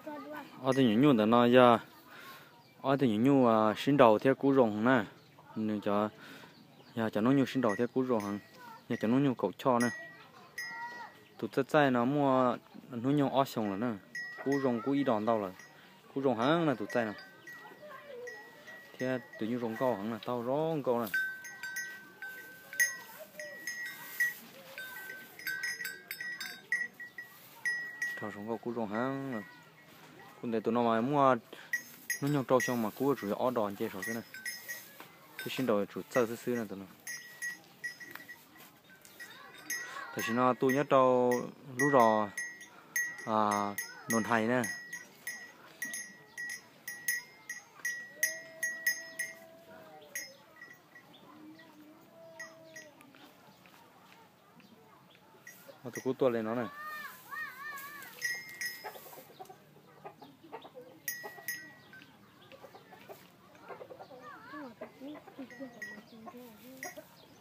Ob tug nyuam nyuj ntawm no yog ob tug nyuam nyuj sib nraus thiab kub zoo heev na. Nws cov, yog cov hnub nyoog sib nraus thiab kub zoo heev, yog cov hnub nyoog kaum choj na. Tus txaij txaij no muaj hnub nyoog ob xyoos lawm na, kub zoo kub ib dos ntau lawm, kub zoo heev na tus txaij no. Thiab tus nyuj zoo nkauj heev na, taug zoo nkauj na. Taug zoo nkauj kub zoo heev. Kuv ntes tus no mas muaj hnub nyoog rau xyoo mas kub tsuas yog ob dos nce saud xwb na, thiab sib nraus tsum txawj xwb xwb na tus no. Tam sim no tu nyob rau lub zos Nus Nhais na. Ob tug kub tuaj li no na.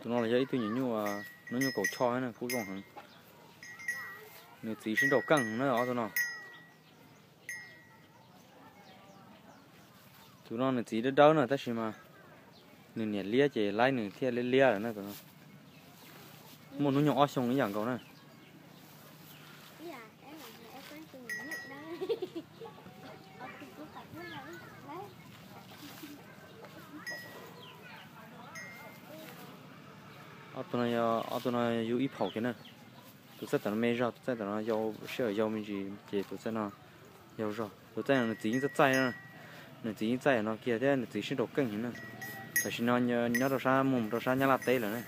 Tus no los yog ib tug nyuam nyuj, hnub nyoog kaum choj na, kub zoo heev. Nws txiv sib nraus keej na ob tug no. Tus no nws txiv dawb dawb na tab sis mas nws niam liab ces laib nws thiaj liab liab lawm na tus no. Muaj hnub nyoog ob xyoo ib yam nkaus na. Ob tug no yug ib phaum kiag na. Tus txaij tom no me zog, tus txaij tom no yau, sij hawm yau me ntsis ces tus txaij no yau zog. Tus txaij no nws txiv yeej txaij txaij na, nws txiv yeej txaij no kiag thiab nws txiv sib nraus keej heev na. Tam sim no nyob rau sab, mus rau sab Nyab Laj teb lawm na.